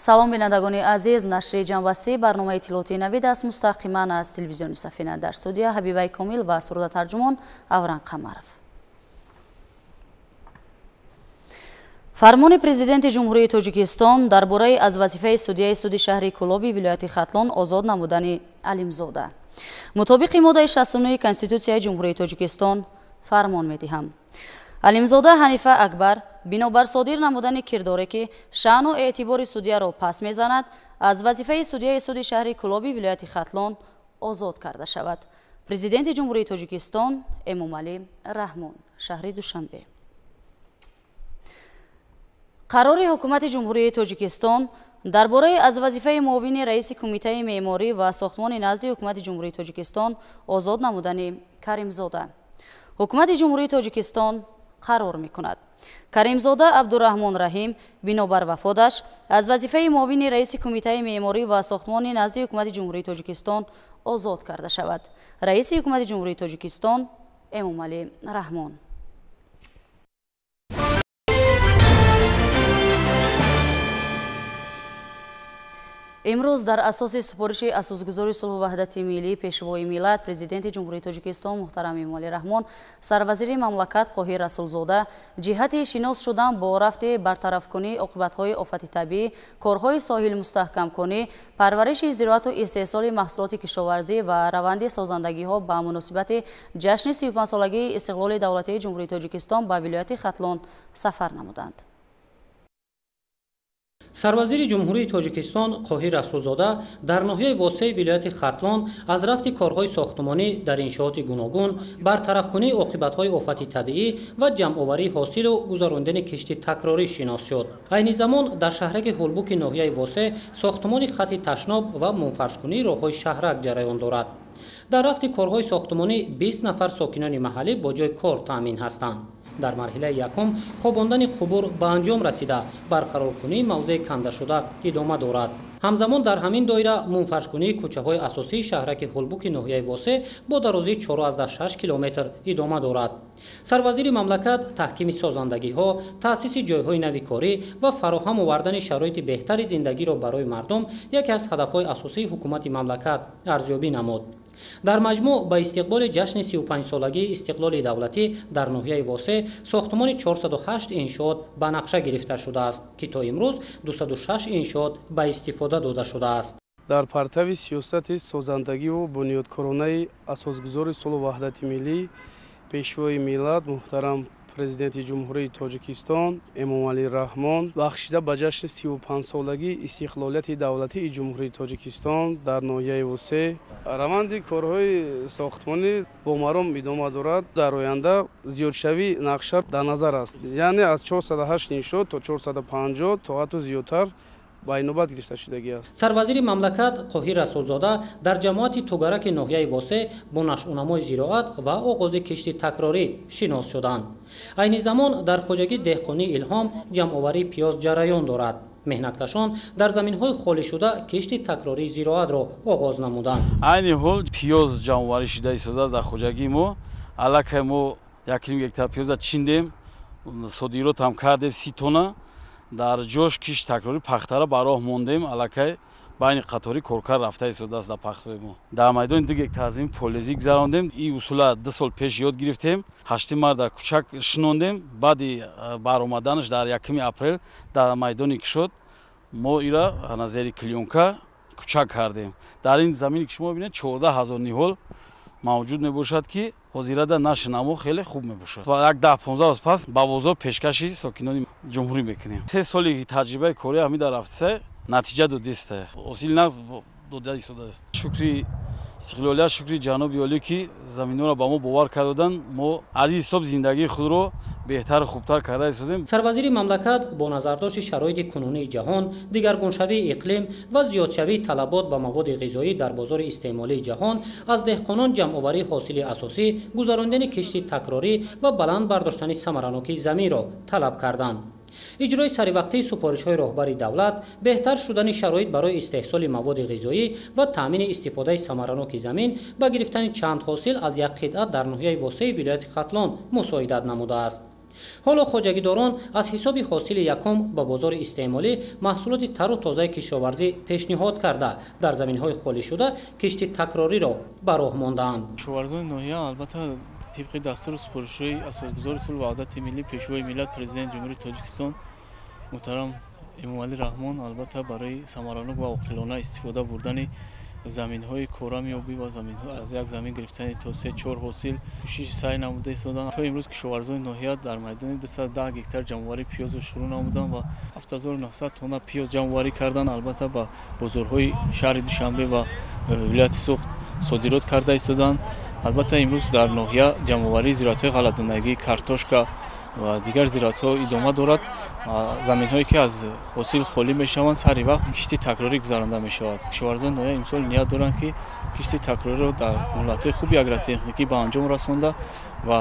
Салом, бинандагони азиз. Нашри ҷамъбастии барномаи иттилоотии Навид аст, мустақиман аз телевизиони Сафина. Дар студия Ҳабибаи Комил ва суруда тарҷумон Авран Қамаров. Фармони Президенти Ҷумҳурии Тоҷикистон дар бораи аз вазифаи судияи суди шаҳри Кӯлоби вилояти Хатлон озод намудани Алимзода. Мутобиқи моддаи 69 Конститутсияи Ҷумҳурии Тоҷикистон фармон медиҳам. Алимзода Ҳанифа Акбар бинобар содир намудани кирдоре, ки шаъну эътибори судияро пас мезанад, аз вазифаи судияи суди шаҳри Кӯлоби вилояти Хатлон озод карда шавад. Президенти Ҷумҳурии Тоҷикистон Эмомалӣ Раҳмон, шаҳри Душанбе. Қарори Ҳукумати Ҷумҳурии Тоҷикистон дар бораи аз вазифаи муовини раиси Кумитаи меъморӣ ва сохтмони назди Ҳукумати Ҷумҳурии Тоҷикистон озод намудани Каримзода. Ҳукумати Ҷумҳурии Тоҷикистон қарор мекунад. Каримзода Абдураҳмон Раҳим бинобар вафоташ аз вазифаи муовини раиси Кумитаи меъморӣ ва сохтмони назди Ҳукумати Ҷумҳурии Тоҷикистон озод карда шавад. Раиси Ҳукумати Ҷумҳурии Тоҷикистон Эмомалӣ Раҳмон. Имрӯз дар асоси супориши асосгузори сулҳу ваҳдати миллӣ, Пешвои миллат, Президенти Ҷумҳурии Тоҷикистон муҳтарам Эмомалӣ Раҳмон, сарвазири мамлакат Қоҳир Расулзода ҷиҳати шинос шудан бо рафти бартарафкунии оқибатҳои офати табиӣ, корҳои соҳилмустаҳкамкунӣ, парвариши зироату истеҳсоли маҳсулоти кишоварзӣ ва раванди созандагиҳо ба муносибати ҷашни 35-солагии истиқлоли давлатии Ҷумҳурии Тоҷикистон ба вилояти Хатлон сафар намуданд. Сарвазири Ҷумҳурии Тоҷикистон Қоҳир Расулзода дар ноҳияи Восеи вилояти Хатлон аз рафти корҳои сохтмонӣ дар иншооти гуногун, бартарафкунии оқибатҳои офати табиӣ ва ҷамъоварии ҳосилу гузарондани кишти такрорӣ шинос шуд. Айни замон дар шаҳраки Ҳулбуки ноҳияи Восе сохтмони хати ташноб ва мунфаршкунии роҳҳои шаҳрак ҷараён дорад. Дар рафти корҳои сохтмонӣ 20 нафар сокинони маҳаллӣ бо ҷои кор таъмин ҳастанд. Дар марҳилаи якум хобондани қубур ба анҷом расида, барқароркунии мавзеи кандашуда идома дорад. Ҳамзамон дар ҳамин доира мунфаршкунии кӯчаҳои асосии шаҳраки Ҳулбуки ноҳияи Восе бо дарозии 4,6 километр идома дорад. Сарвазири мамлакат таҳкими созандагиҳо, таъсиси ҷойҳои нави корӣ ва фароҳам овардани шароити беҳтари зиндагиро барои мардум яке аз ҳадафҳои асосии ҳукумати мамлакат арзёбӣ намуд. Дар маҷмӯъ ба истиқболи ҷашни 35-солагии истиқлоли давлатӣ дар ноҳияи Восе сохтмони 408 иншоот ба нақша гирифта шудааст, ки то имрӯз 206 иншоот ба истифода дода шудааст. Дар партави сиёсати созандагиву бунёдкоронаи асосгузори сулҳу ваҳдати миллӣ, Пешвои миллат, муҳтарам Президенти Ҷумҳурии Тоҷикистон Эмомалӣ Раҳмон, бахшида ба ҷашни 35-солагии истиқлолияти давлатии Ҷумҳурии Тоҷикистон дар ноҳияи Восе раванди корҳои сохтмонӣ бо маром идома дорад. Дар оянда зиёдшавии нақша дар назар аст, яъне аз 408 иншоот то 450 то ҳатто зиёдтар ба инобат гирифта шудагӣ аст. Сарвазири мамлакат Қоҳир Расулзода дар ҷамоати Тугараки ноҳияи Восе бо нашъунамои зироат ва оғози кишти такрорӣ шинос шуданд. Айни замон дар хоҷагии деҳқонии Илҳом ҷамъоварии пиёз ҷараён дорад. Меҳнаткашон дар заминҳои холишуда кишти такрории зироатро оғоз намуданд. Айни ҳол пиёз ҷамъоварӣ шуда истодааст дар хоҷагии мо. Аллакай мо 1,5 гектар пиёза чиндем, содирот ҳам кардем 30 тонна. Дар ҷош кишт такрорӣ пахтара ба роҳ мондем, аллакай байни қаторӣ коркар рафта истодааст дар пахтаи мо. Дар майдони 2 гектар замин полезӣ гузарондем. Ин усула 2 сол пеш ёд гирифтем. 8 марта кӯчак шинондем. Баъди баромаданаш дар 1 апрел дар майдони кишод мо ира зери клеёнка кӯчак кардем. Дар ин замине ки шумо бинед 14 000 ниҳол мавҷуд мебошад, ки ҳозирада нашинамо хеле хуб мебошад. Ва як 10-15 рӯз пас ба бозор пешкаши сокинони ҷумҳурӣ мекунем. 3 соли таҷрибаи корӣ ҳамин дар рафтиса натиҷа додиста. Ҳосил нағз дода истодааст. Шукри истиқлолият, шукри ҷаноби олӣ, ки заминҳоро ба мо бовар карданд. Мо аз ин ҳисоб зиндагии худро беҳтару хубтар карда истодем. Сарвазири мамлакат бо назардошти шароити кунунии ҷаҳон, дигаргуншавии иқлим ва зиёдшавии талабот ба маводи ғизоӣ дар бозори истеъмолии ҷаҳон аз деҳқонон ҷамъоварии ҳосили асосӣ, гузарондани кишти такрорӣ ва баланд бардоштани самаранокии заминро талаб карданд. Иҷрои саривақтии супоришҳои роҳбари давлат, беҳтар шудани шароит барои истеҳсоли маводи ғизоӣ ва таъмини истифодаи самараноки замин ба гирифтани чанд ҳосил аз як қитъа дар ноҳияи Восеи вилояти Хатлон мусоидат намудааст. Ҳоло хоҷагидорон аз ҳисоби ҳосили якум ба бозори истеъмолӣ маҳсулоти тару тозаи кишоварзӣ пешниҳод карда, дар заминҳои холӣ шуда кишти такрориро ба роҳ мондаанд. Кишоварзони ноҳия албатта тибқи дастуру супоришҳои асосгузори сулҳу ваҳдати миллӣ, пешвои миллат, президенти Ҷумҳурии Тоҷикистон муҳтарам Эмомалӣ Раҳмон, албатта барои самаранок ва оқилона истифода бурдани заминҳои корамиёбӣ ва аз як замин гирифтани то 3-4 ҳосил кӯшиш саъй намуда истоданд. То имрӯз кишоварзони ноҳия дар майдони 210 гектар ҷамъоварии пиёзро шурӯъ намуданд ва 7900 тонна пиёз ҷамъоварӣ карданд. Албатта ба бозорҳои шаҳри Душанбе ва вилояти Суғд содирот карда истоданд. Албатта имрӯз дар ноҳия ҷамъоварии зироатҳои ғалладонагӣ, картошка ва дигар зироатҳо идома дорад. Заминҳое ки аз ҳосил холӣ мешаванд, сари вақт кишти такрорӣ гузаронда мешавад. Кишоварзони ноҳия имсол ният доранд, ки кишти такрориро дар муҳлатҳои хуби агротехникӣ ба анҷом расонда ва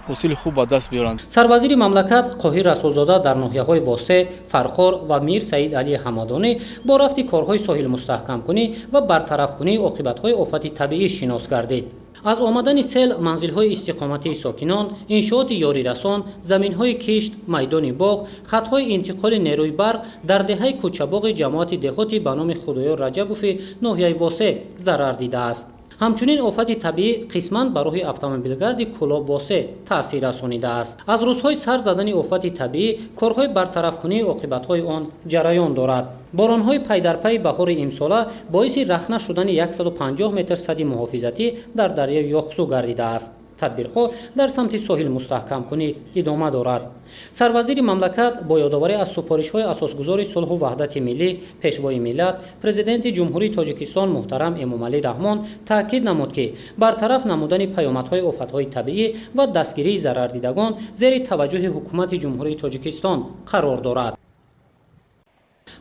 ҳосили хуб ба даст биёранд. Сарвазири мамлакат Қоҳир Расулзода дар ноҳияҳои Восеъ, Фархор ва Мир Саид Алии Ҳамадонӣ бо рафти корҳои соҳилмустаҳкамкунӣ ва бартарафкунии оқибатҳои офати табиӣ шинос гардид. Аз омадани сел манзилҳои истиқоматии сокинон, иншооти ёрирасон, заминҳои кишт, майдони боғ, хатҳои интиқоли нерӯи барқ дар деҳаи Кӯчабоғи ҷамоати деҳоти ба номи Худоёр Раҷабови ноҳияи Восеъ зарар дидааст. Ҳамчунин офати табиӣ қисман ба роҳи автомобилгарди Кӯлоб Восеъ таъсир расонидааст. Аз рӯзҳои сар задани офати табиӣ корҳои бартарафкунии оқибатҳои он ҷараён дорад. Боронҳои пайдарпайи баҳори имсола боиси рахна шудани 150 метр сади муҳофизатӣ дар дарёи Ёхсу гардидааст. Тадбирҳо дар самти соҳил мустаҳкамкунӣ идома дорад. Сарвазири мамлакат бо ёдоварӣ аз супоришҳои асосгузори сулҳу ваҳдати миллӣ, пешвои миллат, президенти Ҷумҳурии Тоҷикистон муҳтарам Эмомалӣ Раҳмон таъкид намуд, ки бартараф намудани паёмадҳои офатҳои табиӣ ва дастгирии зарардидагон зери таваҷҷӯҳи ҳукумати Ҷумҳурии Тоҷикистон қарор дорад.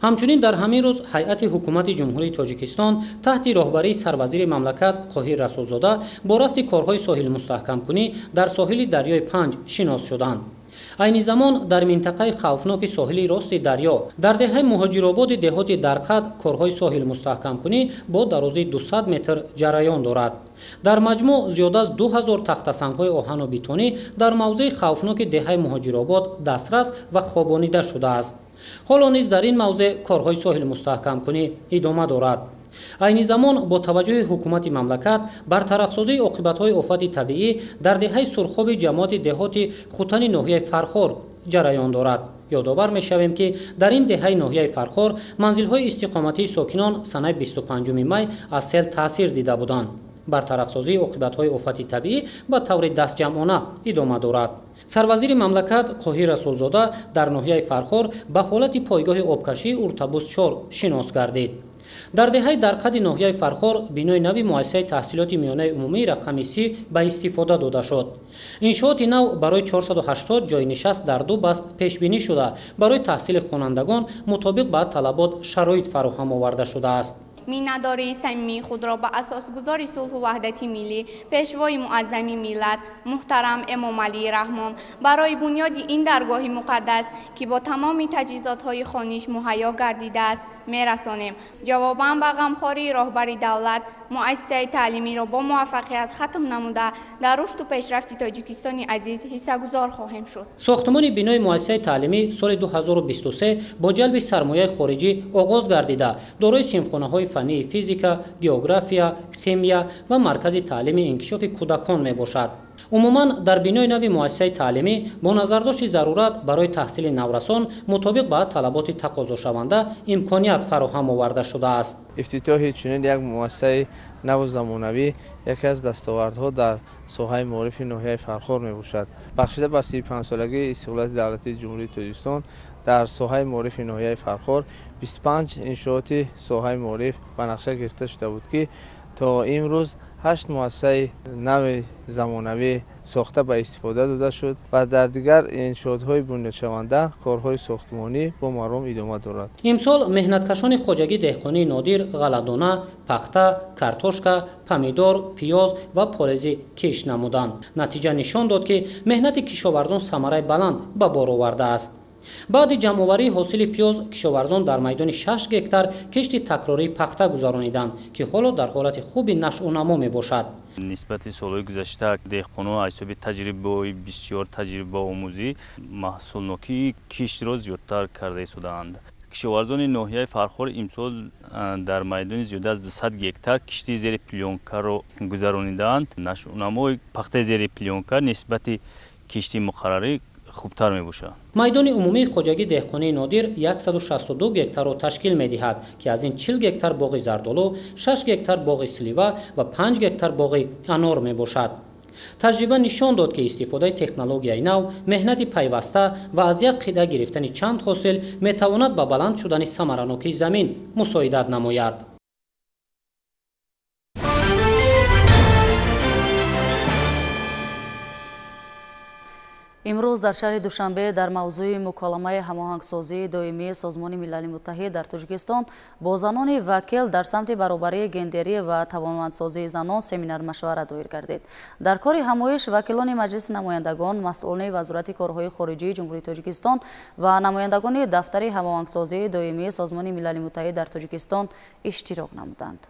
Ҳамчунин дар ҳамин рӯз ҳайати ҳукумати Ҷумҳурии Тоҷикистон таҳти роҳбарии сарвазири мамлакат Қоҳир Расулзода бо рафти корҳои соҳилмустаҳкамкунӣ дар соҳили дарёи Панҷ шинос шуданд. Айни замон дар минтақаи хавфноки соҳили рости дарё дар деҳаи Муҳоҷирободи деҳоти Дарқад корҳои соҳилмустаҳкамкунӣ бо дарозии 200 метр ҷараён дорад. Дар маҷмӯъ зиёда аз 2000 тахтасангҳои оҳану бетонӣ дар мавзеи хавфноки деҳаи Муҳоҷиробод дастрас ва хобонида шудааст. Ҳоло низ дар ин мавзеъ корҳои соҳилмустаҳкамкунӣ идома дорад. Айни замон бо таваҷҷӯҳи ҳукумати мамлакат бартарафсозии оқибатҳои офати табиӣ дар деҳаи Сурхоби ҷамоати деҳоти Хутани ноҳияи Фархор ҷараён дорад. Ёдовар мешавем, ки дар ин деҳаи ноҳияи Фархор манзилҳои истиқоматии сокинон санаи 25 май аз сел таъсир дида буданд. Бартарафсозии оқибатҳои офати табиӣ ба таври дастҷамъона идома дорад. Сарвазири мамлакат Қоҳир Расулзода дар ноҳияи Фархор ба ҳолати пойгоҳи обкашии Уртабуз 4 шинос гардид. Дар деҳаи Дарқади ноҳияи Фархор бинои нави муассисаи таҳсилоти миёнаи умумии рақами 30 ба истифода дода шуд. Иншооти нав барои 480 ҷойнишаст дар ду баст пешбинӣ шуда, барои таҳсили хонандагон мутобиқ ба талабот шароит фароҳам оварда шудааст. Миннатдории самимии худро ба асосгузори сулҳу ваҳдати миллӣ, пешвои муаззами миллат муҳтарам Эмомалӣ Раҳмон барои бунёди ин даргоҳи муқаддас, ки бо тамоми таҷҳизотҳои хониш муҳайё гардидааст, мерасонем. Ҷавобан ба ғамхории роҳбари давлат муассисаи таълимиро бо муваффақият хатм намуда, дар рушду пешрафти Тоҷикистони азиз ҳиссагузор хоҳем шуд. Сохтмони бинои муассисаи таълимӣ соли 2023 бо ҷалби сармояи хориҷӣ оғоз гардида, дорои синфхонаҳои фаннии физика, география, химия ва маркази таълими инкишофи кӯдакон мебошад. Умуман дар бинои нави муассисаи таълимӣ бо назардошти зарурат барои таҳсили наврасон мутобиқ ба талаботи тақозошаванда имконият фароҳам оварда шудааст. Ифтитоҳи чунин як муассисаи наву замонавӣ яке аз дастовардҳо дар соҳаи маорифи ноҳияи Фархор мебошад. Бахшида ба 35-солагии истиқлолияти давлатии Ҷумҳурии Тоҷикистон дар соҳаи маорифи ноҳияи Фархор 25 иншооти соҳаи маориф ба нақша гирифта шуда буд, ки то имрӯз 8 муассисаи нави замонавӣ сохта ба истифода дода шуд ва дар дигар иншоотҳои бунёдшаванда корҳои сохтмонӣ бо маром идома дорад. Имсол меҳнаткашони хоҷагии деҳқонии нодир ғалладона, пахта, картошка, помидор, пиёз ва полези кишт намуданд. Натиҷа нишон дод, ки меҳнати кишоварзон самараи баланд ба бор овардааст. Баъди ҷамъоварии ҳосили пиёз кишоварзон дар майдони 6 гектар кишти такрории пахта гузарониданд, ки ҳоло дар ҳолати хуби нашъунамо мебошад. Нисбати солҳои гузашта деҳқонон аз ҳисоби таҷрибаҳои бисёр, таҷрибаомӯзӣ маҳсулнокии киштро зиёдтар карда истодаанд. Кишоварзони ноҳияи Фархор имсол дар майдони зиёда аз 200 гектар кишти зери плёнкаро гузаронидаанд. Нашъунамои пахтаи зери плёнка нисбати кишти муқаррарӣ хубтар мебошад. Майдони умумии хоҷагии деҳқонии Нодир 162 гектарро ташкил медиҳад, ки аз ин 40 гектар боғи зардолу, 6 гектар боғи слива ва 5 гектар боғи анор мебошад. Таҷриба нишон дод, ки истифодаи технологияи нав, меҳнати пайваста ва аз як қида гирифтани чанд ҳосил метавонад ба баланд шудани самаранокии замин мусоидат намояд. Имрӯз дар шаҳри Душанбе дар мавзӯи муколамаи ҳамоҳангсозии доимии Созмони Милали Муттаҳид дар Тоҷикистон бо занони вакил дар самти баробарии гендерӣ ва тавонмандсозии занон семинар машварат доир гардид. Дар кори ҳамоиш вакилони Маҷлиси намояндагон, масъулони Вазорати корҳои хориҷии Ҷумҳурии Тоҷикистон ва намояндагони дафтари ҳамоҳангсозии доимии Созмони Милали Муттаҳид дар Тоҷикистон иштирок намуданд.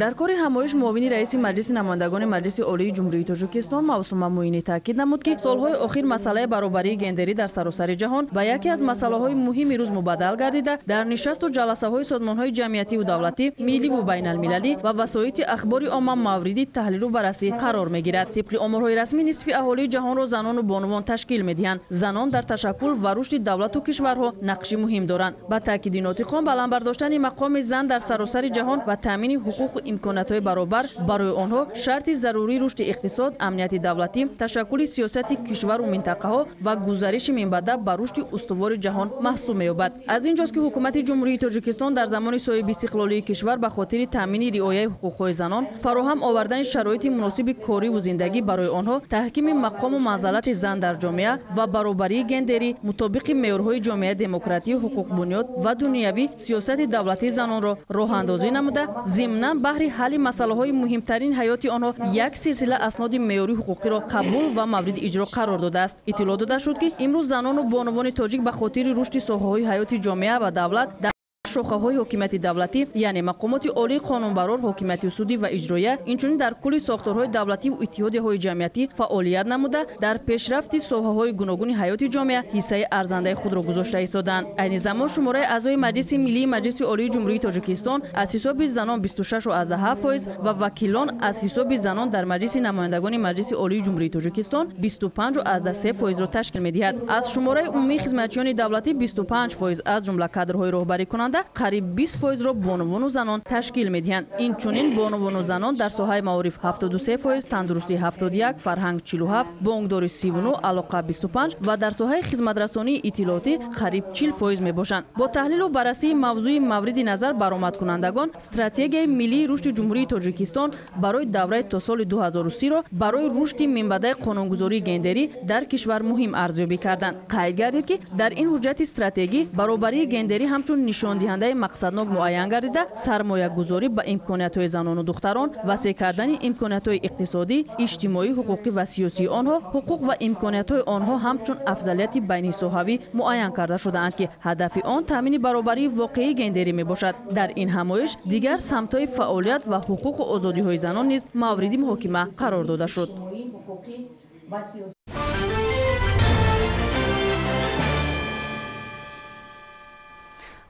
Дар кори ҳамоиш муовини раиси Маҷлиси намояндагони Маҷлиси Олии Ҷумҳурии Тоҷикистон Мавсума Муинӣ таъкид намуд, ки солҳои охир масъалаи баробарии гендерӣ дар саросари ҷаҳон ба яке аз масъалаҳои муҳими рӯз мубаддал гардида, дар нишасту ҷаласаҳои созмонҳои ҷамъиятиву давлатӣ, милливу байналмилалӣ ва васоити ахбори омма мавриди таҳлилу баррасӣ қарор мегирад. Тибқи оморҳои расмӣ нисфи аҳолии ҷаҳонро занону бонувон ташкил медиҳанд. Занон дар ташаккул ва рушди давлату кишварҳо нақши муҳим доранд. Ба таъкиди нотиқон, баланд бардоштани мақоми зан дар саросари ҷаҳон ва таъмини ҳуқуқу имкониятҳои баробар барои онҳо шарти зарурии рушди иқтисод, амнияти давлатӣ, ташаккули сиёсати кишвару минтақаҳо ва гузариши минбаъда ба рушди устувори ҷаҳон маҳсуб меёбад. Аз ин ҷост, ки ҳукумати Ҷумҳурии Тоҷикистон дар замони соҳибистиқлолии кишвар ба хотири таъмини риояи ҳуқуқҳои занон, фароҳам овардани шароити муносиби кориву зиндагӣ барои онҳо, таҳкими мақому манзалати зан дар ҷомеа ва баробарии гендерӣ мутобиқи меъёрҳои ҷомеаи демократӣ, ҳуқуқбунёд ва дунявӣ сиёсати давлатии занонро роҳандозӣ намуда, зимнан баҳри ҳалли масъалаҳои муҳимтарин ҳаёти онҳо як силсила асноди меъёрии ҳуқуқиро қабул ва мавриди иҷро қарор додааст. Иттилоъ дода шуд, ки имрӯз занону бонувони тоҷик ба хотири рушди соҳаҳои ҳаёти ҷомеа ва давлат дар шохаҳои ҳокимияти давлатӣ, яъне мақомоти олии қонунбарор, ҳокимияти судӣ ва иҷроия, инчунин дар кулли сохторҳои давлативу иттиҳодияҳои ҷамъиятӣ фаъолият намуда, дар пешрафти соҳаҳои гуногуни ҳаёти ҷомеа ҳиссаи арзандаи худро гузошта истодаанд. Айни замон шумораи аъзои Маҷлиси Миллии Маҷлиси Олии Ҷумҳурии Тоҷикистон аз ҳисоби занон 26,7% ва вакилон аз ҳисоби занон дар Маҷлиси намояндагони Маҷлиси Олии Ҷумҳурии Тоҷикистон 25,3%-ро ташкил медиҳад. Аз шумораи умумии хизматчиёни давлатӣ 25%, аз ҷумла кадрҳои роҳбарикунанда, қариб 20%-ро бонувону занон ташкил медиҳанд. Инчунин бонувону занон дар соҳаи маориф 73%, тандурустӣ 71, фарҳанг 47, бонкдорӣ 39, алоқа 25 ва дар соҳаи хизматрасонии иттилоотӣ қариб 40% мебошанд. Бо таҳлилу баррасии мавзӯи мавриди назар баромадкунандагон стратегияи миллии рушди Ҷумҳурии Тоҷикистон барои давраи то соли 2030-ро барои рушди минбаъдаи қонунгузории гендерӣ дар кишвар муҳим арзёбӣ карданд. Қайд гардид, ки дар ин ҳуҷҷати стратегӣ баробарии гендерӣ ҳамчун нишондиҳандаи мақсаднок муайян гардида, сармоягузорӣ ба имкониятҳои занону духтарон, васеъ кардани имкониятҳои иқтисодӣ, иҷтимоӣ, ҳуқуқӣ ва сиёсии онҳо, ҳуқуқ ва имкониятҳои онҳо ҳамчун афзалияти байнисоҳавӣ муайян карда шудаанд, ки ҳадафи он таъмини баробарии воқеии гендерӣ мебошад. Дар ин ҳамоиш дигар самтҳои фаъолият ва ҳуқуқу озодиҳои занон низ мавриди муҳокима қарор дода шуд.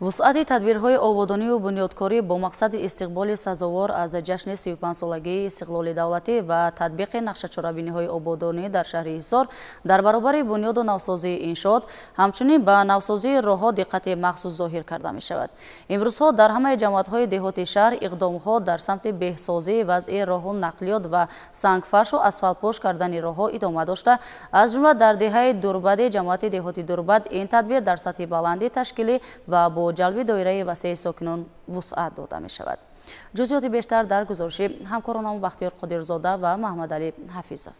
Вусъати тадбирҳои ободонию бунёдкорӣ бо мақсади истиқболи сазовор аз ҷашни 35-солагии истиқлоли давлатӣ ва татбиқи нақшачорабиниҳои ободонӣ дар шаҳри Ҳисор дар баробари бунёду навсозии иншоот, ҳамчунин ба навсозии роҳҳо диққати махсус зоҳир карда мешавад. Имрӯзҳо дар ҳамаи ҷамоатҳои деҳоти шаҳр иқдомҳо дар самти беҳсозии вазъи роҳу нақлиёт ва сангфаршу асфалтпош кардани роҳҳо идома дошта, аз ҷумла дар деҳаи Дурбади ҷамоати деҳоти Дурбад ин тадбир дар сатҳи баланди ташкилӣ ва бо ҷалби доираи васеи сокинон вусъат дода мешавад. Ҷузъиёти бештар дар гузориши ҳамкоронам Бахтиёр Қодирзода ва Маҳмадалӣ Ҳафизов.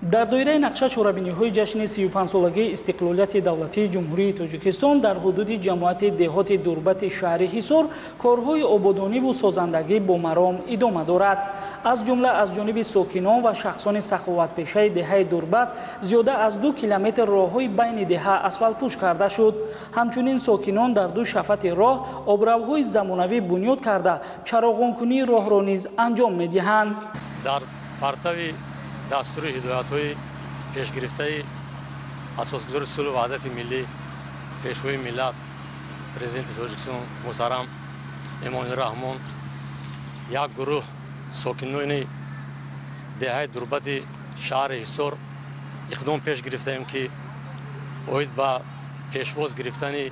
Дар доираи нақша чорабиниҳои ҷашни 35-солагии истиқлолияти давлатии Ҷумҳурии Тоҷикистон дар ҳудуди ҷамоати деҳоти Дурбати шаҳри Ҳисор корҳои ободониву созандагӣ бо маром идома дорад. Аз ҷумла аз ҷониби сокинон ва шахсони саховатпешаи деҳаи Дурбат зиёда аз 2 километр роҳҳои байни деҳа асфалтпӯш карда шуд. Ҳамчунин сокинон дар 2 шафати роҳ обравҳои замонавӣ бунёд карда, чароғонкунии роҳро низ анҷом медиҳанд. Дар партави дастури ҳидоятҳои пешгирифтаи асосгузори сулҳу ваҳдати миллӣ, пешвои миллат, президенти Тоҷикистон муҳтарам Эмомалӣ Раҳмон, як гурӯҳ сокинони деҳаи Дурбати шаҳри Ҳисор иқдом пеш гирифтаем, ки оид ба пешвоз гирифтани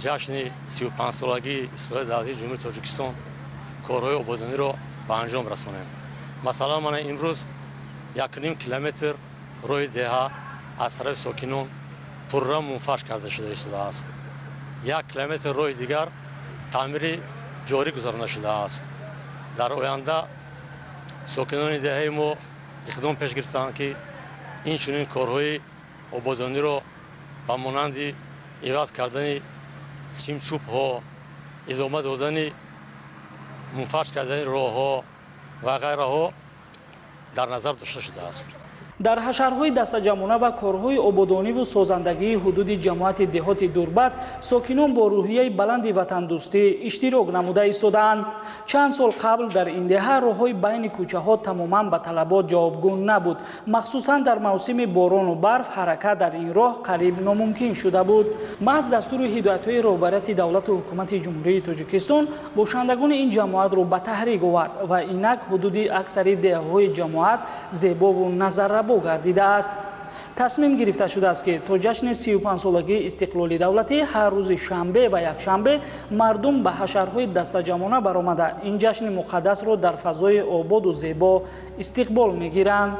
ҷашни 35-солагии истиқлолияти давлатии Ҷумҳурии Тоҷикистон корҳои ободониро ба анҷом расонем. Масалан, мана имрӯз 1,5 километр роҳи деҳа аз тарафи сокинон пурра мунфарш карда шуда истодааст. 1 километр роҳи дигар таъмири ҷорӣ гузаронда шудааст. Дар оянда сокинони деҳаи мо иқдом пеш гирифтаанд, ки инчунин корҳои ободониро ба монанди иваз кардани симчӯбҳо, идома додани мунфарш кардани роҳҳо ва ғайраҳо дар назар дошта шудааст. Дар ҳашарҳои дастаҷамъона ва корҳои ободониву созандагии ҳудуди ҷамоати деҳоти Дурбат сокинон бо рӯҳияи баланди ватандӯстӣ иштирок намуда истодаанд. Чанд сол қабл дар ин деҳа роҳҳои байни кӯчаҳо тамоман ба талабот ҷавобгӯ набуд. Махсусан дар мавсими борону барф ҳаракат дар ин роҳ қариб номумкин шуда буд. Маҳз дастуру ҳидоятҳои роҳбарияти давлату ҳукумати Ҷумҳурии Тоҷикистон бошандагони ин ҷамоатро ба таҳрик овард ва инак ҳудуди аксари деҳаҳои ҷамоат зебову назаррабо гардидааст. Тасмим гирифта шудааст, ки то ҷашни 35-солагии истиқлоли давлатӣ ҳар рӯзи шанбе ва якшанбе мардум ба ҳашарҳои дастаҷамъона баромада ин ҷашни муқаддасро дар фазои ободу зебо истиқбол мегиранд.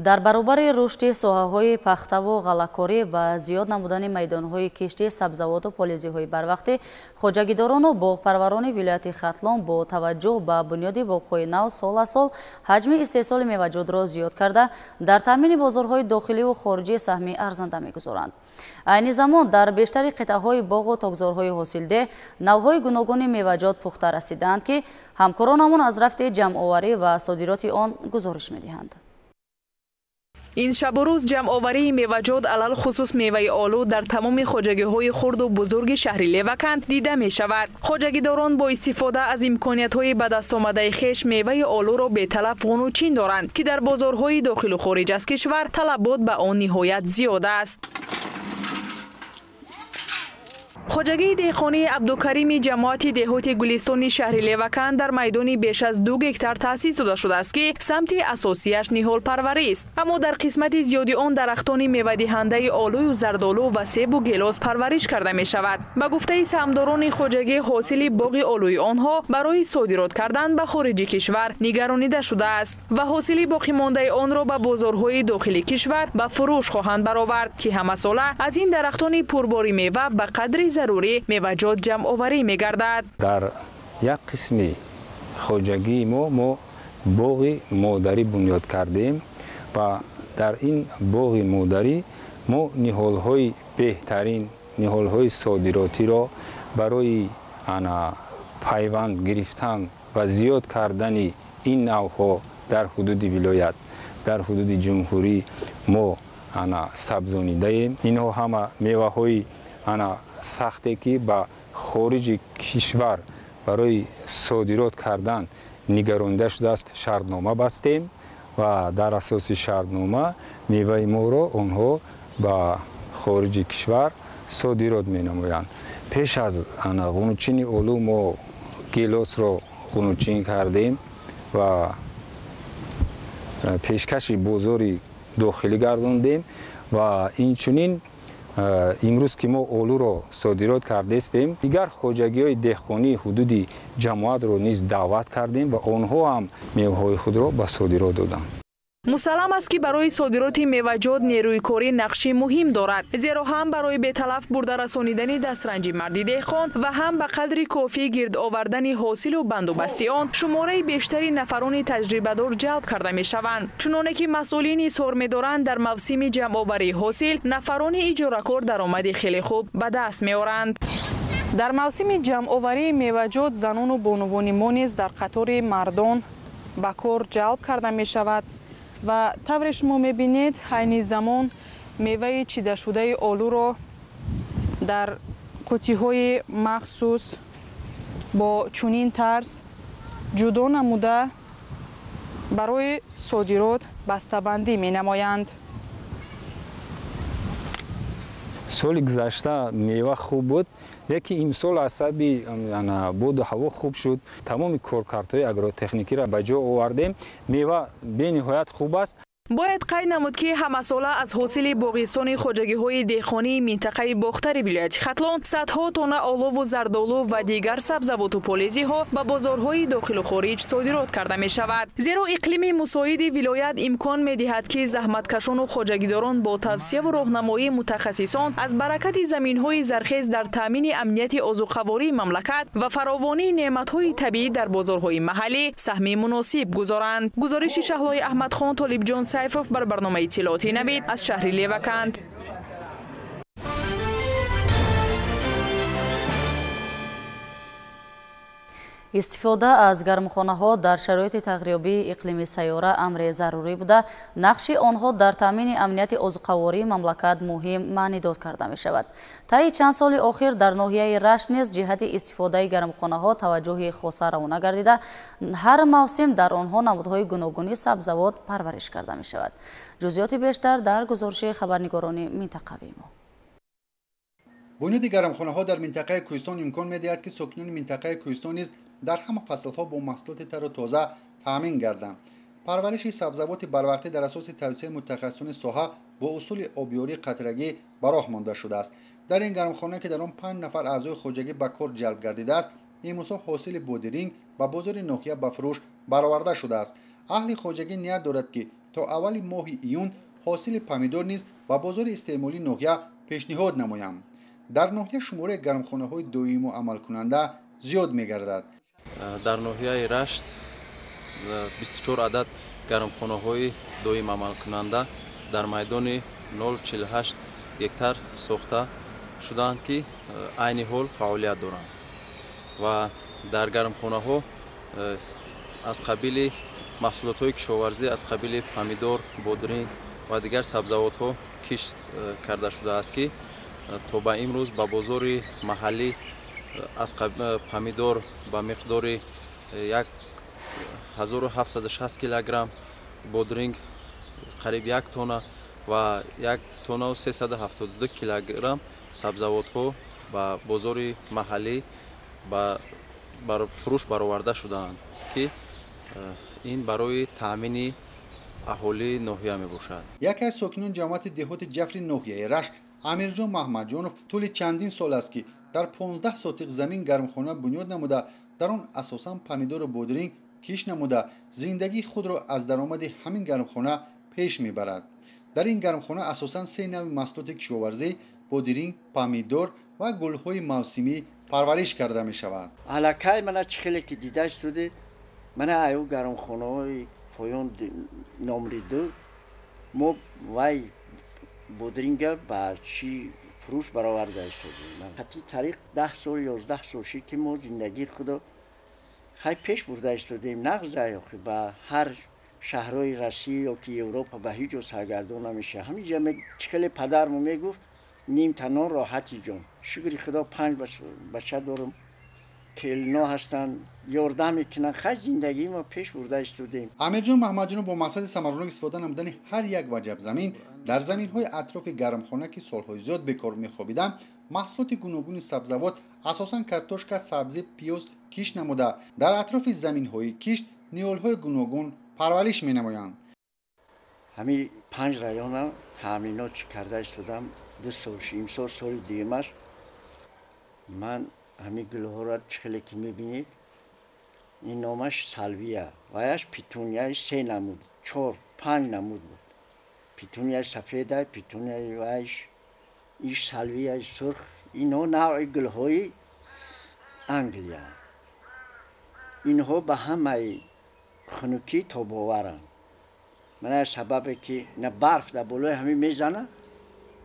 Дар баробари рушди соҳаҳои пахтаву ғаллакорӣ ва зиёд намудани майдонҳои кишти сабзавоту полизиҳои барвақтӣ, хоҷагидорону боғпарварони вилояти Хатлон бо таваҷҷӯҳ ба бунёди боғҳои нав сол аз сол ҳаҷми истеҳсоли меваҷотро зиёд карда, дар таъмини бозорҳои дохиливу хориҷӣ саҳми арзанда мегузоранд. Айни замон дар бештари қитъаҳои боғу токзорҳои ҳосилдеҳ навъҳои гуногуни меваҷот пухта расидаанд, ки ҳамкоронамон аз рафти ҷамъоварӣ ва содироти он гузориш медиҳанд. Ин шабу рӯз ҷамъоварии меваҷот, алалхусус меваи олу, дар тамоми хоҷагиҳои хурду бузурги шаҳри Леваканд дида мешавад. Хоҷагидорон бо истифода аз имкониятҳои ба даст омадаи хеш меваи олуро беталаф ғунучин доранд, ки дар бозорҳои дохилу хориҷ аз кишвар талабот ба он ниҳоят зиёд аст. Хоҷагии деҳқонии Абдукарими ҷамоати деҳоти Гулистони шаҳри Леваканд дар майдони беш аз 2 гектар таъсис дода шудааст, ки самти асосияш ниҳолпарварист. Аммо дар қисмати зиёди он дарахтони мевадиҳандаи олую зардолу ва себу гелос парвариш карда мешавад. Ба гуфтаи саҳмдорони хоҷагӣ, ҳосили боғи олуи онҳо барои содирот кардан ба хориҷи кишвар нигаронида шудааст ва ҳосили боқимондаи онро ба бозорҳои дохили кишвар ба фурӯш хоҳанд баровард, ки ҳамасола аз ин дарахтони пурбори мева ба қадри зарурӣ меваҷот ҷамъоварӣ мегардад. Дар як қисми хоҷагии мо боғи модарӣ бунёд кардем ва дар ин боғи модарӣ мо ниҳолҳои беҳтарин, ниҳолҳои содиротиро барои пайванд гирифтан ва зиёд кардани ин навъҳо дар ҳудуди вилоят, дар ҳудуди ҷумҳурӣ мо сабзонидаем. Инҳо ҳама меваҳои сахте ки ба хориҷи кишвар барои содирот кардан нигаронида шудааст, шартнома бастем ва дар асоси шартнома меваи моро онҳо ба хориҷи кишвар содирот менамоянд. Пеш аз ғунучини олу мо гелосро ғунучин кардем ва пешкаши бозори дохилӣ гардондем ва инчунин имрӯз ки мо олуро содирот кардестем, дигар хоҷагиҳои деҳқонии ҳудуди ҷамоатро низ даъват кардем ва онҳо ҳам меваҳои худро ба содирот доданд. Мусаллам аст, ки барои содироти меваҷот нерӯи корӣ нақши муҳим дорад, зеро ҳам барои беталаф бурда расонидани дастранҷи марди деҳқон ва ҳам ба қадри кофӣ гирд овардани ҳосилу бандубасти он шумораи бештари нафарони таҷрибадор ҷалб карда мешаванд. Чуноне ки масъулин изҳор медоранд, дар мавсими ҷамъоварии ҳосил нафарони иҷоракор даромади хеле хуб ба даст меоранд. Дар мавсими ҷамъоварии меваҷот занону бонувони мо низ дар қатори мардон ба кор ҷалб карда мешавад ва тавре шумо мебинед, айни замон меваи чидашудаи олуро дар қуттиҳои махсус бо чунин тарз ҷудо намуда барои содирот бастабандӣ менамоянд. Соли гузашта мева хуб буд, лекин имсол аз сабаби боду ҳаво хуб шуд. Тамоми коркардҳои агротехникиро ба ҷо овардем. Мева бениҳоят хуб аст. Бояд қайд намуд, ки ҳамасола аз ҳосили боғистони хоҷагиҳои деҳқонии минтақаи Бохтари вилояти Хатлон садҳо тонна олову зардолу ва дигар сабзавоту полезиҳо ба бозорҳои дохилу хориҷ содирот карда мешавад. Зеро иқлими мусоиди вилоят имкон медиҳад, ки заҳматкашону хоҷагидорон бо тавсияву роҳнамоии мутахассисон аз баракати заминҳои зархез дар таъмини амнияти озуқавории мамлакат ва фаровонии неъматҳои табиӣ дар бозорҳои маҳаллӣ саҳми муносиб гузоранд. Гузориши Шаҳлои Аҳмадхон, Толибҷон Сайфов бар барномаи иттилоотии Навид аз шаҳри Леваканд. Истифода аз гармхонаҳо дар шароити тағйирёбии иқлими сайёра амри зарурӣ буда, нақши онҳо дар таъмини амнияти озуқавории мамлакат муҳим маънидод карда мешавад. Таи чанд соли охир дар ноҳияи Рашт низ ҷиҳати истифодаи гармхонаҳо таваҷҷӯҳи хоса равона гардида, ҳар мавсим дар онҳо намудҳои гуногуни сабзавот парвариш карда мешавад. Ҷузъиёти бештар дар гузориши хабарнигорони минтақавии мо. Бунёди гармхонаҳо дар минтақаи Кӯҳистон имкон медиҳад, ки сокинони минтақаи Кӯҳистон низ дар ҳама фаслҳо бо маҳсулоти тару тоза таъмин гарданд. Парвариши сабзавоти барвақтӣ дар асоси тавсияи мутахассисони соҳа бо усули обёрии қатрагӣ ба роҳ монда шудааст. Дар ин гармхона, ки дар он 5 нафар аъзои хоҷагӣ ба кор ҷалб гардидааст, имрӯзҳо ҳосили бодиринг ба бозори ноҳия ба фурӯш бароварда шудааст. Аҳли хоҷагӣ ният дорад, ки то аввали моҳи июн ҳосили помидор низ ба бозори истеъмолии ноҳия пешниҳод намоянд. Дар ноҳия шумораи гармхонаҳои доиму амалкунанда зиёд мегардад. Дар ноҳияи Рашт 24 адад гармхонаҳои доим амалкунанда дар майдони 0,48 гектар сохта шудаанд, ки айни ҳол фаъолият доранд ва дар гармхонаҳо аз қабили маҳсулотҳои кишоварзӣ аз қабили помидор, бодринг ва дигар сабзавотҳо кишт карда шудааст, ки то ба имрӯз ба бозори маҳаллӣ аз помидор ба миқдори 1760 килограмм, бодринг қариб 1 тонна ва 1 тонна 372 килограмм сабзавотҳо ба бозори маҳаллӣ ба фурӯш бароварда шудаанд, ки ин барои таъмини аҳолии ноҳия мебошад. Яке аз сокинони ҷамоати деҳоти Ҷафри ноҳияи Рашт Амирҷон Маҳмадҷонов тӯли чандин сол аст, ки дар 15 сотиқ замин гармхона бунёд намуда, дар он асосан помидору бодринг кишт намуда, зиндагии худро аз даромади ҳамин гармхона пеш мебарад. Дар ин гармхона асосан 3 навъи маҳсулоти кишоварзӣ бодиринг, помидор ва гулҳои мавсимӣ парвариш карда мешавад. Аллакай мана чӣ хеле ки дида истоди, мана аю гармхонаҳои поён номри 2 мо вай бодринга ба чӣ фурӯш бароварда истодем. Хати тариқ 10 сол 11 сол шид, ки мо зиндагии худо хай пеш бурда истодем. Нағз охи ба ҳар шаҳрҳои Россия ё ки Европа ба ҳеҷ ҷо саргардон намешавад. Ҳаминҷа чӣ хеле падармо мегуфт, ним танон роҳати ҷон. Шукри Худо 5 бача дорам, келино ҳастанд, ёрдам мекунанд. Хай зиндагии мо пеш бурда истодем. Амирҷон Маҳмадҷонов бо мақсади самаранок истифода намудани ҳар як ваҷаб замин дар заминҳои атрофи гармхона, ки солҳои зиёд бекор мехобиданд, маҳсулоти гуногуни сабзавот, асосан картошка, сабзӣ, пиёз кишт намуда, дар атрофи заминҳои кишт ниҳолҳои гуногун парвариш менамоянд. Ҳамин 5 района таъминот карда истодам. 2 сол, имсол соли дуюмаш. Ман ҳамин гулҳоро чӣ хеле ки мебинед, Ин номаш салвия, ваяш петунияи се намуд, чор, панҷ намуд буд. Петунияи сафеда, петунияи ваяш, иш салвияи сурх, инҳо навъи гулҳои Англия. Инҳо ба ҳамаи хунукӣ тобоваранд. Мана сабабе ки на барф дар болои ҳамин мезана,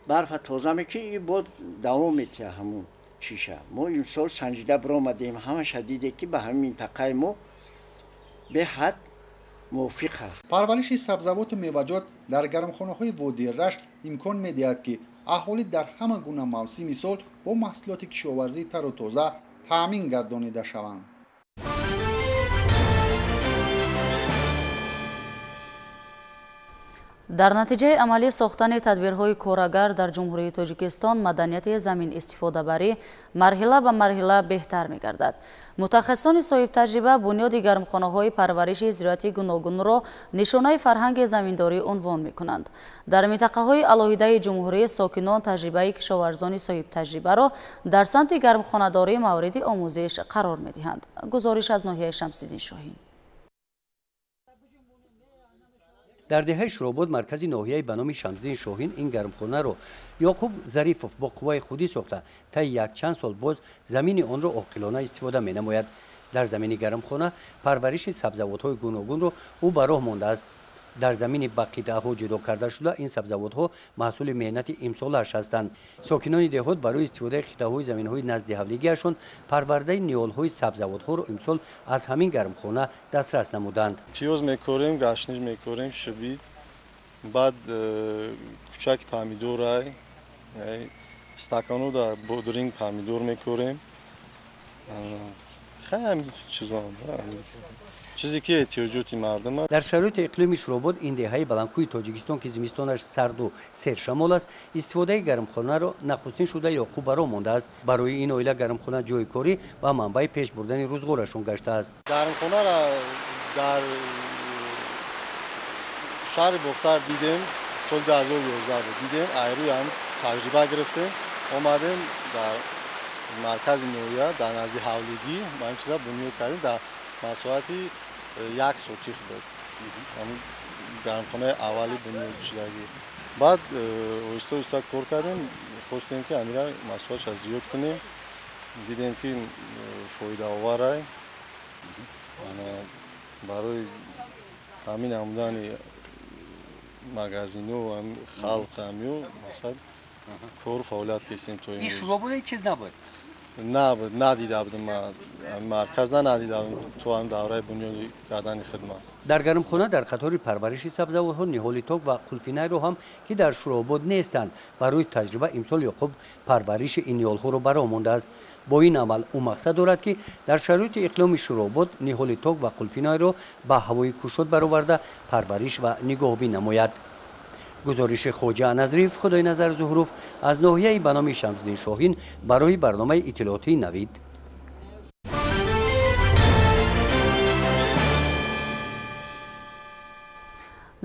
барфа тоза мекунӣ, и боз давом метиҳад ҳамун чиша. Мо имсол санҷида биромадем, ҳамаша диде ки ба ҳамин минтақаи мо беҳад мувофиқ аст. Парвариши сабзавоту меваҷот дар гармхонаҳои водии Рашт имкон медиҳад, ки аҳолӣ дар ҳама гуна мавсими сол бо маҳсулоти кишоварзии тару тоза таъмин гардонида шаванд. Дар натиҷаи амалӣ сохтани тадбирҳои корагар дар Ҷумҳурии Тоҷикистон маданияти замин истифодабарӣ марҳила ба марҳила беҳтар мегардад. Мутахассисони соҳибтаҷриба бунёди гармхонаҳои парвариши зироати гуногунро нишонаи фарҳанги заминдорӣ унвон мекунанд. Дар минтақаҳои алоҳидаи ҷумҳурӣ сокинон таҷрибаи кишоварзони соҳибтаҷрибаро дар самти гармхонадорӣ мавриди омӯзиш қарор медиҳанд. Гузориш аз ноҳияи Шамсиддин Шоҳин. Дар деҳаи Шуробод, маркази ноҳияи ба номи Шамсиддин Шоҳин, ин гармхонаро Ёқуб Зарифов бо қувваи худӣ сохта, таи якчанд сол боз замини онро оқилона истифода менамояд. Дар замини гармхона парвариши сабзавотҳои гуногунро ӯ ба роҳ мондааст. Дар замини ба қитъаҳо ҷудо карда шуда, ин сабзавотҳо маҳсули меҳнати имсолааш ҳастанд. Сокинони деҳот барои истифодаи қитъаҳои заминҳои назди ҳавлигиашон парвардаи ниҳолҳои сабзавотҳоро имсол аз ҳамин гармхона дастрас намуданд. Пиёз мекорем, гашниж мекорем, шибит, баъд кӯчаки помидорай, стакану да бодринг помидор мекорем. Хеле ҳамин чизо. Чизе ки эҳтиёҷоти мардум аст. Дар шароити иқлими Шуробод, ин деҳаи баландкӯҳи Тоҷикистон, ки зимистонаш сарду сершамол аст, истифодаи гармхонаро нахустин шуда Ёқуб ба роҳ мондааст. Барои ин оила гармхона ҷои корӣ ва манбаи пеш бурдани рӯзғорашон гаштааст. Гармхонаро дар шаҳри Бохтар дидем, соли 2011 буд, дидем, айрӯи ҳам таҷриба гирифтем, омадем дар маркази ноҳия, дар назди ҳавлигӣ ма ин чиза бунёд кардем. Дар масоҳати як сотих буд гармхонаи аввали бунёдшудагӣ. Баъд оҳиста оҳиста кор кардем, хостем ки амира масоҳатша зиёд кунем. Дидем ки фоидаоварай барои таъмин намудани магазино халқ ҳамё мақсад кору фаъолият кестем. То ин Шуробод чиз набуд? Набуд, надида будем, марказа надида будем то ҳам давраи бунёди кардани хидмат. Дар гармхона дар қатори парвариши сабзавотҳо ниҳоли ток ва қулфинайро ҳам, ки дар Шуробод нестанд, барои таҷриба имсол Ёқуб парвариши ин ниҳолҳоро ба роҳ мондааст. Бо ин амал ӯ мақсад дорад, ки дар шароити иқлими Шуробод ниҳоли ток ва қулфинайро ба ҳавои кушод бароварда парвариш ва нигоҳбин намояд. Гузориши Хоҷа Назриев, Худойназар Зуҳуров аз ноҳияи ба номи Шамсиддин Шоҳин барои барномаи иттилоотии Навид.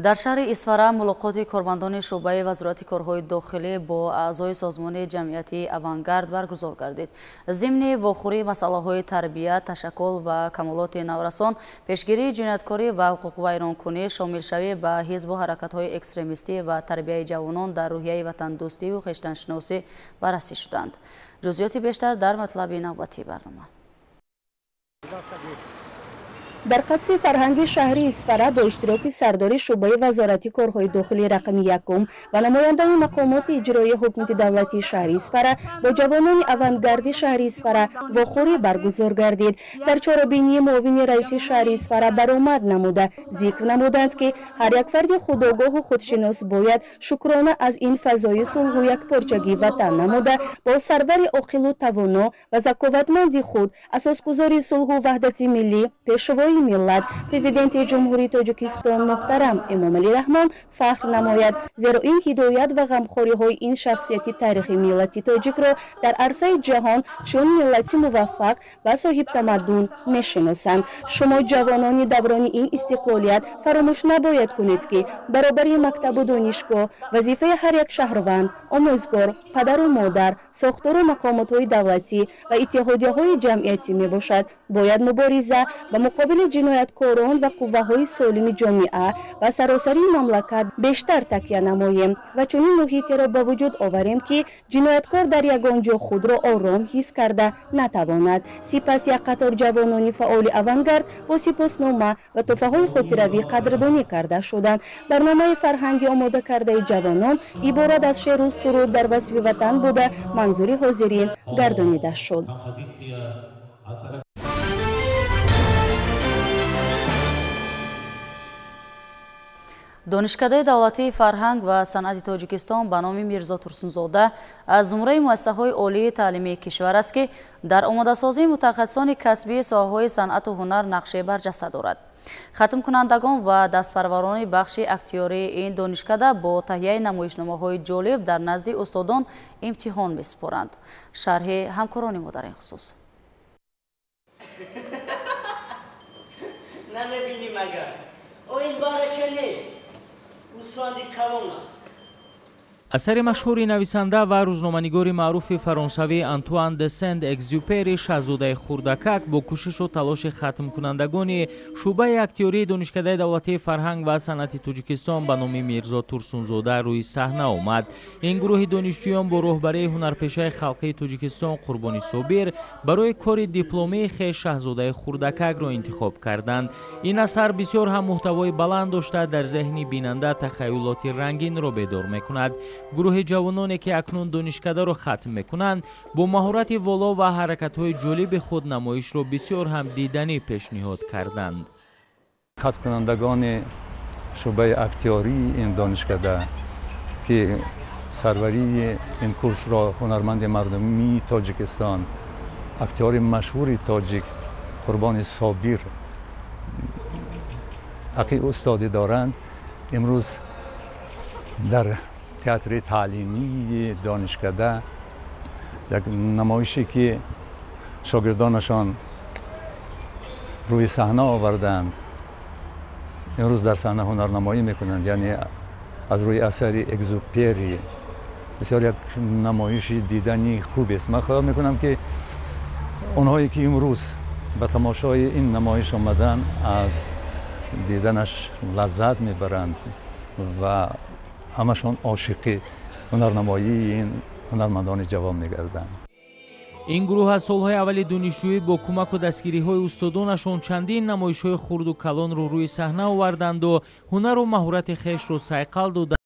Дар шаҳри Исфара мулоқоти кормандони шӯъбаи вазорати корҳои дохилӣ бо аъзои созмони ҷамъиятии Авангард баргузор гардид. Зимни вохӯрии масъалаҳои тарбия, ташаккул ва камолоти наврасон, пешгирии ҷинояткорӣ ва ҳуқуқвайронкунӣ, шомилшавӣ ба ҳизбу ҳаракатҳои экстремистӣ ва тарбияи ҷавонон дар рӯҳияи ватандӯстиву хештаншиносӣ баррасӣ шуданд. Ҷузъиёти бештар дар матлаби навбатии барнома. Дар қасри фарҳанги шаҳри Исфара бо иштироки сардори шӯъбаи вазорати корҳои дохилӣ рақами якум ва намояндаи мақомоти иҷроии ҳукумати давлатии шаҳри Исфара бо ҷавонони авангарди шаҳри Исфара вохӯрӣ баргузор гардид. Дар чорабинии муовини раиси шаҳри Исфара баромад намуда зикр намуданд, ки ҳар як фарди худогоҳу худшинос бояд шукрона аз ин фазои сулҳу якпорчагии ватан намуда бо сарвари оқилу тавоно ва заковатманди худ, асосгузори сулҳу ваҳдати миллӣ, пешвои Пешвои миллат, Президенти Ҷумҳурии Тоҷикистон муҳтарам Эмомалӣ Раҳмон фахр намояд, зеро ин ҳидоят ва ғамхориҳои ин шахсияти таърихи миллати тоҷикро дар арсаи ҷаҳон чун миллати муваффақ ва соҳибтамаддун мешиносанд. Шумо ҷавонони даврони ин истиқлолият фаромӯш набояд кунед, ки баробари мактабу донишгоҳ вазифаи ҳар як шаҳрванд, омӯзгор, падару модар, сохтору мақомотҳои давлатӣ ва иттиҳодияҳои ҷамъиятӣ мебошад. Бояд мубориза ба муқобили ҷинояткорон ва қувваҳои солими ҷомеа ва саросари мамлакат бештар такя намоем ва чунин муҳитеро ба вуҷуд оварем, ки ҷинояткор дар ягон ҷо худро ором ҳис карда натавонад. Сипас як қатор ҷавонони фаъоли авангард бо сипоснома ва тӯҳфаҳои хотиравӣ қадрдонӣ карда шуданд. Барномаи фарҳанги омода кардаи ҷавонон иборат аз шеъру суруд дар васфи ватан буда, манзури ҳозирин гардонида шуд. Донишкадаи давлатии фарҳанг ва санъати Тоҷикистон ба номи Мирзо Турсунзода аз зумраи муассисаҳои олии таълимии кишвар аст, ки дар омодасозии мутахассисони касбии соҳаҳои санъату ҳунар нақши барҷаста дорад. Хатмкунандагон ва дастпарварони бахши актиёрии ин донишкада бо таҳияи намоишномаҳои ҷолиб дар назди устодон имтиҳон месупоранд. Шарҳи ҳамкорони мо дар ин хусус. Асари машҳури нависанда ва рӯзноманигори маъруфи фаронсавӣ Антуан де Сент Экзюпери «Шаҳзодаи хурдакак» бо кӯшишу талоши хатмкунандагони шӯъбаи актиёрии Донишкадаи давлатии фарҳанг ва санъати Тоҷикистон ба номи Мирзо Турсунзода рӯи саҳна омад. Ин гурӯҳи донишҷӯён бо роҳбарии ҳунарпешаи халқии Тоҷикистон Қурбони Собир барои кори дипломии хеш «Шаҳзодаи хурдакак»-ро интихоб карданд. Ин асар бисёр ҳам муҳтавои баланд дошта, дар зеҳни бинанда тахаюлоти рангинро бедор мекунад. Гурӯҳи ҷавононе, ки акнун донишкадаро хатм мекунанд, бо маҳорати воло ва ҳаракатҳои ҷолиби худ намоишро бисёр ҳам диданӣ пешниҳод карданд. Хатмкунандагони шӯъбаи актиёрии ин донишкада, ки сарварии ин курсро ҳунарманди мардумии Тоҷикистон, актиёри машҳури тоҷик Қурбони Собир ҳаққи устодӣ доранд, имрӯз дар театри таълимии донишкада як намоише ки шогирдонашон рӯи саҳна оварданд, имрӯз дар саҳна ҳунарнамоӣ мекунанд, яъне аз рӯи асари Экзюпери. Бисёр як намоиши дидани хубест. Ман хаёл мекунам, ки онҳое ки имрӯз ба тамошои ин намоиш омаданд, аз диданаш лаззат мебаранд ва ҳамашон ошиқи ҳунарнамоии ин ҳунармандони ҷавон мегарданд. Ин гурӯҳ аз солҳои аввали донишҷӯӣ бо кӯмаку дастгириҳои устодонашон чандин намоишҳои хурду калонро рӯи саҳна оварданду ҳунару маҳорати хешро сайқал доданд.